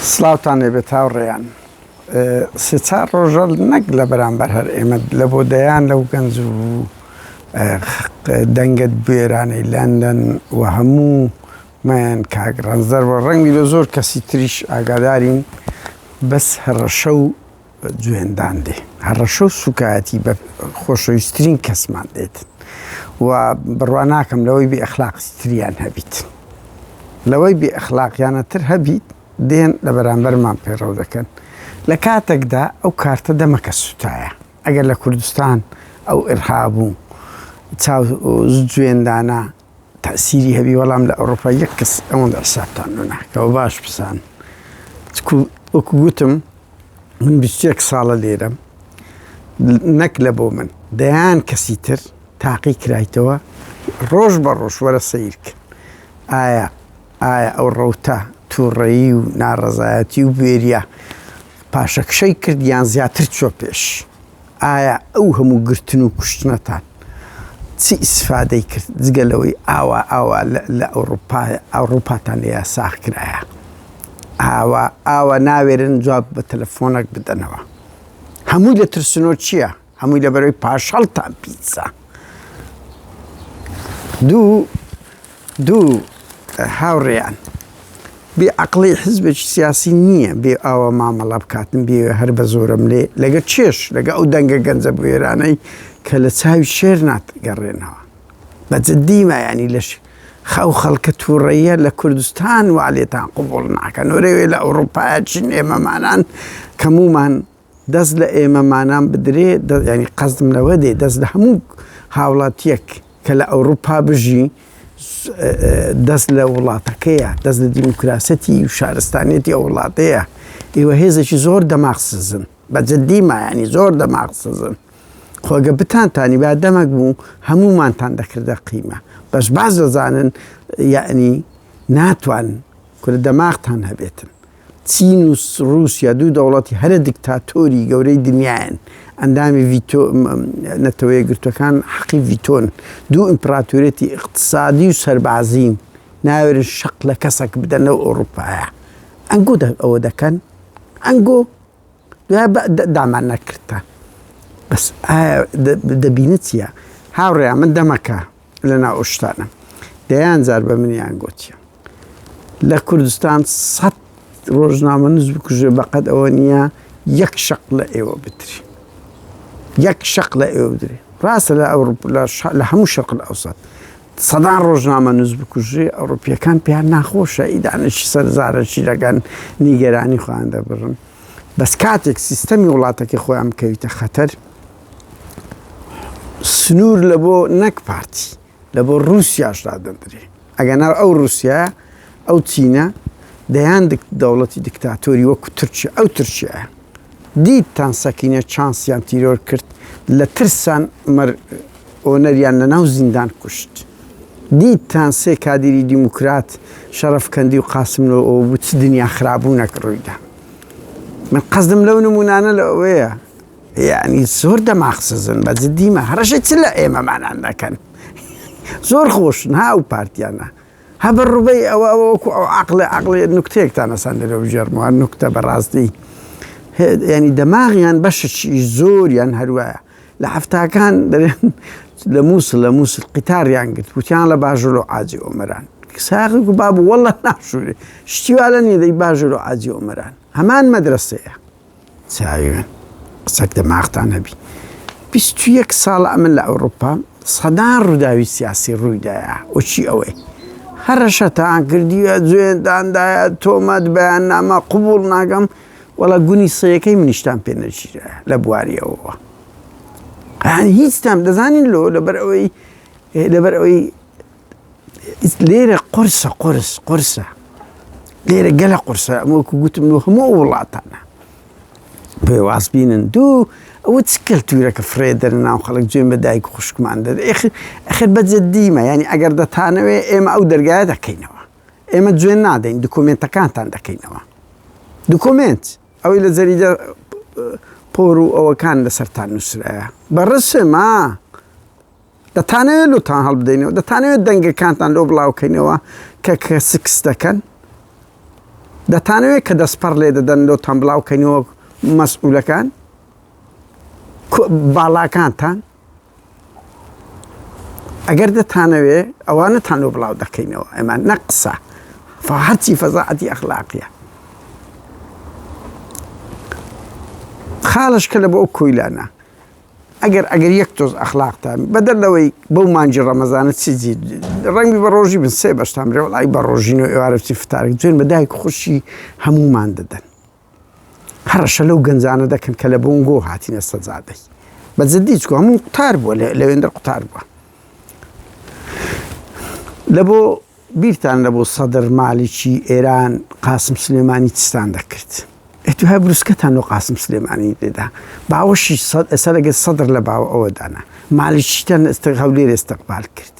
سڵاوتان لێبێت هاوڕێیان. سێ چار ڕۆژە نەک لە بەرامبەر هەر ئێمە لە بۆ دەیان لەو گەنج و دەنگت بوێرانەی لەندەن و هەموو مایان کاک ڕەنجدەر و ڕەنگی لە زۆر کەسی تریش ئاگادارین بەس هەڕەشە و جوێندان دێ هەڕەشە و سوکایەتی بە خۆشەویستترین کەسمان دێت و بڕوا ناکەم لەوەی بێ ئەخلاقی تریان هەبیت لەوەی بێ ئەخلاقیانە تر هەبیت دێن لە بەرامبەرمان پەیڕەو دەکەن لە کاتێکدا ئەو کارتە دەمەکە سوتایە ئەگەر لە کوردستان ئەو ئرهاب و چاو جوێندانە تەئسیری هەبی وەڵام لە ئەوڕۆپا یەک کەس ئەوەندە حسابتان لۆ ناکەوە باش بزان چکو وەکو گوتم من 21 ساڵە لێرەم نەک لە بۆ من دەیان کەسی تر تاقی کرایتەوە ڕۆژ بە ڕۆژ وەرە سەیرکن ئایا ئایا ئەو ڕەوتە تووڕەیی و ناڕەزایەتی و بوێریە پاشەکشەی کرد یان زیاتر چۆ پێش ئایا ئەو هەموو گرتن و کوشتنەتان چ ئیسفادەی کرد جگە لەوەی ئاوا ئاوا لە ئەوڕوپا ئەوڕوپاتان لێ یاساغ کرایە ئاوا ئاوا ناوێرن جواب بە تەلەفۆنێک بدەنەوە هەمووی لە ترسنۆ چییە؟ هەمووی لەبەرەوەی پاشەڵتان پیسە دوو دوو هاوڕێیان بێ عەقڵی حزبێکی سیاسی نییە بێ ئاوا مامەڵە بکاتن بێ هەر بە زۆرم لێ لەگە چێش لەگە ئەو دەنگە گەنجە بوێرانەی کە لە چاوی شێر ناتگەڕێنەوە بە جددیمە ینی لەش خەو خەڵکە تووڕەیە لە کوردستان وا لێتان قوبڵ ناکەن وەرەوێ لە ئەوروپایە چین ئێمەمانان کەمومان دەست لە ئێمەمانان بدرێ ینی قەزم لەوە دێ دەست لە هەموو هاوڵاتیەک کە لە ئەوروپا بژی دەست لە وڵاتەکەیە دەست لە دیموکراسەتی و شارستانیەتی ئەو وڵاتەیە ئێوە هێزێکی زۆر دەماغ سزن بە جدی مایانی زۆر دەماغ سزن خۆگە بتانتانی با دەمەک بوو هەموومانتان دەکردە قیمە بەس باز دەزانن یعنی ناتوان کورە دەماغتان هەبێتن چین و ڕووسیا دوو دەوڵەتی هەرە دیکتاتۆری گەورەی دنیایەن، ئەندامی ڤیتۆ نەتەوە یەکگرتووەکان حەقی ڤیتۆن، دوو ئیمپراتۆریەتی ئیقتسادی و سەربازین، ناوێرن شەق لە کەسەک بدەن لەو ئەوروپایە. ئەنگۆ ئەوە دەکەن؟ ئەنگۆ دوای دامان نەکردتان. بەس ئایا دەبینە چییە؟ هاوڕێیان من دەمەکە لە ناو ئەو شتانە دەیان جار بە منیان گوتیە لە کوردستان سەد ڕۆژنامەنووس بکوژێ بەقەد ئەوە نییە یەک شەق لە ئێوە بدرێ یەک شەق لە ئێوە بدرێ ڕاستە لە ئەوروپ لە هەموو شەق ئەوسات سەدان ڕۆژنامە نووس بکوژێ ئەوروپیەکان پێیان ناخۆشە ئیدانەشی سەر زارەکی دەکەن نیگەرانی خۆیان دەبڕن بەس کاتێک سیستەمی وڵاتەکەی خۆیان بکەویتە خەتەر سنوور لە بۆ نەک پارتی لە بۆ رووسیاش دادەندرێ ئەگەنا ئەو رووسیا ئەو چینە دەیان دەوڵەتی دیکتاتۆری وەکو تورکیا ئەو تورکیا دیتان سەکینە چانسیان تیرۆر کرد لە ترسان مەر ئۆنەریان لە ناو زیندان کوشت دیتان سێ کادیری دیموکرات شەرەفکەندی و قاسملۆ ئەوە بوو چ دنیا خرابوونەک ڕوویدا من قەزدم لەو نمونانە لە ئەوەیە یعنی زۆر دەماغ سزن بە جدیمە هەڕەشە چ لە ئێمەمانان دەکەن زۆر خۆشن ها ئەو پارتیانە هە بە ڕوبەی ئەوە ئەوە وەکو ئەو عقلێ عقلێ نوکتەیەکتان ئەسان لێرە بگێڕمەوە نوکتە بەڕاستی ینی دەماغیان بەشێکی زۆریان هەروایە لە حەفتاکان دەرێن لە مووسڵ لە مووسڵ قیتاریان گرت وتیان لە باژۆلۆ عاجی ئۆمەران ساغی و باب والله ناشورێ شتی وا لە نییە دەی باژۆلۆ عاجی ئۆمەران هەمان مەدرسەیە چاوی من قسەک دەماغتان هەبی 21 ساڵە ئەمن لە ئەوروپا سەدان ڕووداوی سیاسی ڕوویدایە وەچی ئەوەی هەرەشەتان کردیە جوێنداندایە تۆمەت بەیاننامە قوبوڵ ناگەم وەڵا گونی سەیەکەی منیشتان پێ نەگیرایە لە بواری ئەوەوە یانی هیچتان دەزانین لۆ لەبەر ئەوەی لەبەر ئەوەی لێرە قرسە قرس قرسە لێرە گەلە قرسە وەکو گوتم لۆ هەموو وڵاتانە پێ واز بینن دوو ئەوە چ کەلتورە کە فرێ دەرە ناو خەڵک جوێن بە دایک خوشکمان دەر ئەخر بە جدیمە ینی ئەگەر دەتانەوێ ئێمە ئەو دەرگایە دەکەینەوە ئێمە جوێن نادەین دکۆمێنتەکانتان دەکەینەوە دکۆمێنت ئەوەی لە جەریدە پۆر و ئەوەکان لەسەرتان نووسرایە بە ڕسم ها دەتانەوێت لۆتان هەڵبدەینەوە دەتانەوێت دەنگەکانتان لۆ بڵاوکەینەوە کە کە سکس دەکەن. دەتانەوێت کە دەستپەڕ لێ دەدەن لۆتان بڵاو کەینەوە مەسئولەکان باڵاکانتان ئەگەر دەتانەوێ ئەوانەتان لۆ بڵاو دەکەینەوە ئەمە نە قسە هەرچی فەزاعەتی ئەخلاقیە خاڵش کە لە بۆ ئەو کۆیلانە ئەگەر ئەگەر یەک تۆز ئەخلاقتان بەدەر لەوەی بەو مانگی ڕەمەزانە چی جی ڕەنگی بە ڕۆژی بن سێ بەشتان برێ وڵی بە ڕۆژینەوە ئێوارە بچی فتارێک جوێن بە دایک خوشی هەمومان دەدەن هەڕەشە لەو گەنجانە دەکەن کە لە بۆنگۆ هاتینە سەجادەی بە جدی چکو هەموو قوتار بووە لەوێندە قوتار بووە لە بۆ بیرتان لە بۆ سەدر مالیکی ئێران قاسم سلێمانی چستان دەکرد ئەتو هەر بروسکەتان لۆ قاسم سلێمانی لێدا باوەشی ئێستا لەگەر سەدر لە باوە ئەوە دانا مالیکیتان ئێستا هەولێر ئێستقبال کرد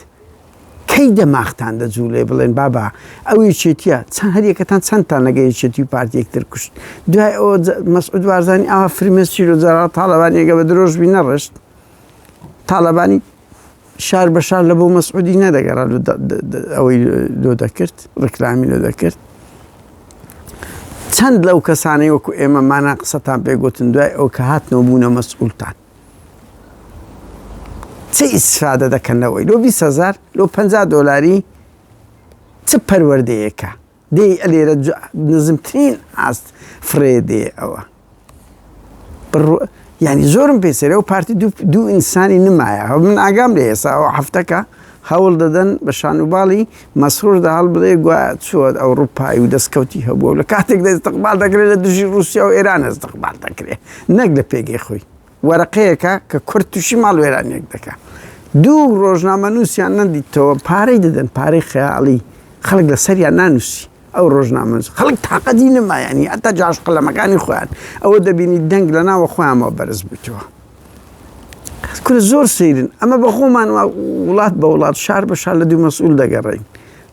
کەی دەماختان دەجوولێ بڵێن بابا ئەو یەکێتیە چەند هەریەکەتان چەندتان لەگە یەکێتی و پارتی یەکتر کوشت دوای ئەوە مەسعود بارزانی ئاوا فرمێسکی لۆ جەلال تاڵەبانیەکە بە درۆش بی نەڕشت تاڵەبانی شار بە شار لە بۆ مەسعودی نەدەگەڕا ئەوەی لۆ دەکرد ڕکلامی لۆ دەکرد چەند لەو کەسانەی وەکو ئێمە مانا قسەتان پێگوتن دوای ئەو کە هاتنەوە بوونە مەسئولتان چ ئیسفادە دەکەن لەوەی لۆ 20 هزار لۆ 50 دۆلاری چ پەروەردەیەکە دێی ئەلێرە نزمترین ئاست فڕێ دێ ئەوە یعنی زۆرم پێ سەرە و پارتی دوو ئینسانی نمایە هەو من ئاگام لێ ئێستا ئەو هەفتەکە هەوڵ دەدەن بە شانوباڵی مەسرور دەهاڵ بڵێ گوایە چووە ئەوڕوپای و دەستکەوتی هەبووە و لە کاتێکدا ئیستقبال دەکرێت لە دژی ڕووسیا و ئێران ئیستقبال دەکرێت نەک لە پێگەی خۆی وەرەقەیەکە کە کورد تووشی ماڵوێرانیەک دەکا دوو ڕۆژنامەنووسیان نەدیتەوە پارەی دەدەن پارەی خەیاڵی خەڵک لەسەریان نانووسی ئەو ڕۆژنامەنووس خەڵک تاقەتی نەما یانی هەتا جاش قەلەمەکانی خۆیان ئەوە دەبینی دەنگ لە ناوە خۆیانەوە بەرز بوویتەوە کورە زۆر سەیرن ئەمە بە خۆمان وڵات بە وڵات شار بە شار لە دوو مەسئول دەگەڕین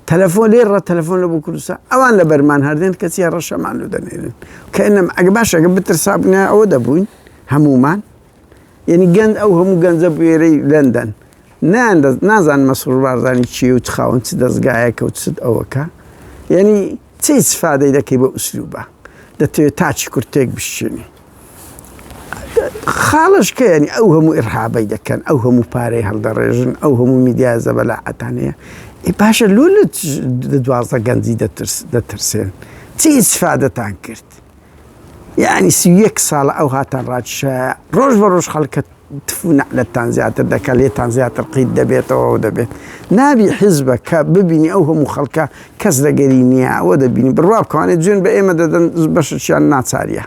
تەلەفۆن لێ ڕە تەلەفۆن لە بۆ کوردستان ئەوان لە بەرمان هەردێن کەچی ڕەشەمان لۆ دەنێرن کە ئەنەم ئەگە باشە ئەگە بترسابنە ئەوە دەبووین هەمومان یعنی گەند ئەو هەموو گەنجە بوێرەی لەندەن نان نازان مەسرور بارزانی چیە و چ خاوەن چ دەستگایەکە و چ ئەوەکە یعنی چی ئیسفادەی دەکەی بە ئوسلوبە دەتەوێت تاچی کورد تێک بشچێنی خاڵش کە یعنی ئەو هەموو ئیرهابەی دەکەن ئەو هەموو پارەی هەڵدەڕێژن ئەو هەموو میدیا زەبەلاحەتان هەیە باشە لۆ لە 12 گەنجی دەترسێن چی ئیسفادەتان کرد یعنی 31 ساڵە ئەو هاتان ڕاکیشایە ڕۆژ بە ڕۆژ خەڵکە تف و نەعلەتتان زیاتر دەکا لێتان زیاتر قیت دەبێتەوە و دەبێت نابی حیزبە کە ببینی ئەو هەموو خەڵکە کەس لەگەری نییە ئەوە دەبینی بڕوا بکەوانێت جوێن بە ئێمە دەدەن بەشێکیان ناچاریە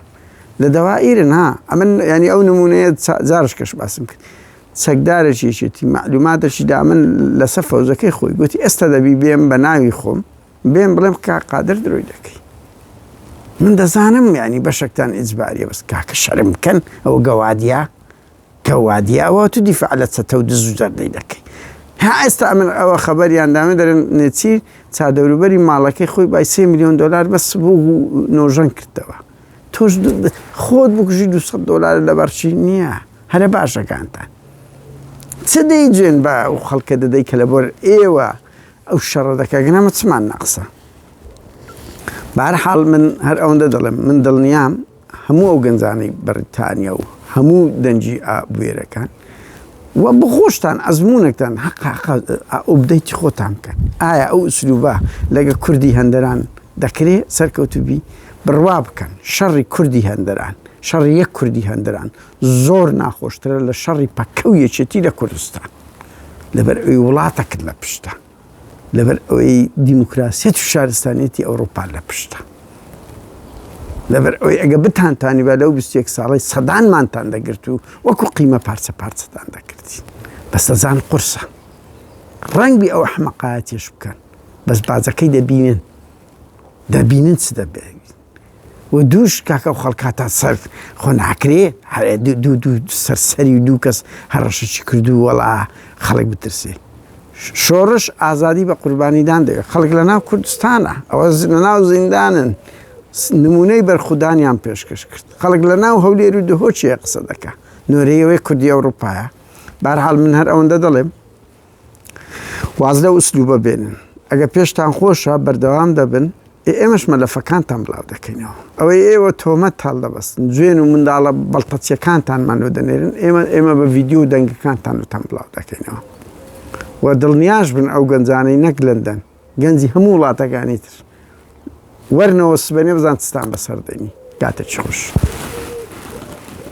لە دەوائیرن ها ئەمن ینی ئەو نمونەیە جارش کەش باسم کرد چەکدارێکی یەکێتی معلوماتێکی دا من لەسەر فەوزەکەی خۆی گوتی ئێستا دەبی بێم بە ناوی خۆم بێم بڵێم کاک قادر درۆی دەکەی من دەزانم یعنی بەشێکتان ئیجباریە بەس کاکە شەرم بکەن ئەوە گەوادیە گەوادیە ئەوە تو دیفاع لە چەتە و دز و جەردەی دەکەی ها ئێستا من ئەوە خەبەریان دامێ دەرێن نێچیر چادەوروبەری ماڵەکەی خۆی بای سێ میلیۆن دلار بەس بۆ نۆژەن کردەوە تۆش خۆت بکوژی 200 دلار لەبەرچی نییە هەرە باشەکانتان چ دەی جوێن بە ئەو خەڵکە دەدەی کە لەبەر ئێوە ئەو شەڕە دەکا گەنا مە چمان ناقسە بەهەرحاڵ من هەر ئەوەندە دەڵێم من دڵنیام هەموو ئەو گەنجانەی بەریتانیا و هەموو دەنگی بوێرەکان و بخۆشتان ئەزمونێکتان حەق ئۆبدەیتی خۆتان بکەن ئایا ئەو ئوسلوبە لەگە کوردی هەندەران دەکرێ سەرکەوتوبی بڕوا بکەن شەڕی کوردی هەندەران شەڕی یەک کوردی هەندەران زۆر ناخۆشترە لە شەڕی پەکە و یەکێتی لە کوردستان لەبەر ئەوی وڵاتەکت لە پشتە لەبەر ئەوەی دیموکراسیەت و شارستانیەتی ئەوروپا لە پشتە لەبەر ئەوەی ئەگە بتانتانی با لەو 21 ساڵی سەدانمانتان دەگرت و وەکو قیمە پارچە پارچەتان دەکردین بەس دەزان قورسە ڕەنگبی ئەو ئەحمەقایەتیش بکەن بەس باجەکەی دەبینن دەبینن چ دەبێت و دووش کاکە ئەو خەڵکاتان سەر خۆ ناکرێ دوو دوو سەرسەری و دوو کەس هەڕەشەکی کردو وەڵا خەڵک بترسێ شۆڕش ئازادی بە قوربانیدان دەوێت خەڵک لە ناو کوردستانە ئەوە لە ناو زیندانن نمونەی بەرخودانیان پێشکەش کرد خەڵک لە ناو هەولێر و دهۆکیە قسە دەکا نۆرەیەوەی کوردی ئەوروپایە بارحاڵ من هەر ئەوەندە دەڵێم واز لەو ئوسلوبە بێنن ئەگە پێشتان خۆشە بەردەوام دەبن. ئێ ئێمەش مەلەفەکانتان بڵاو دەکەینەوە. ئەوەی ئێوە تۆمەت هەڵدەبەستن، جوێن و منداڵە بەڵتەچیەکانتانمان لۆ دەنێرن، ئێمە ئێمە بە ڤیدیۆ و دەنگەکانتان لۆتان بڵاو دەکەینەوە. و دڵنیاش بن ئەو گەنجانەی نەک لەندەن، گەنجی هەموو وڵاتەکانی تر وەرنەوە سبەینێ بزان چتان بەسەر دێنی. کاتێکی خۆش.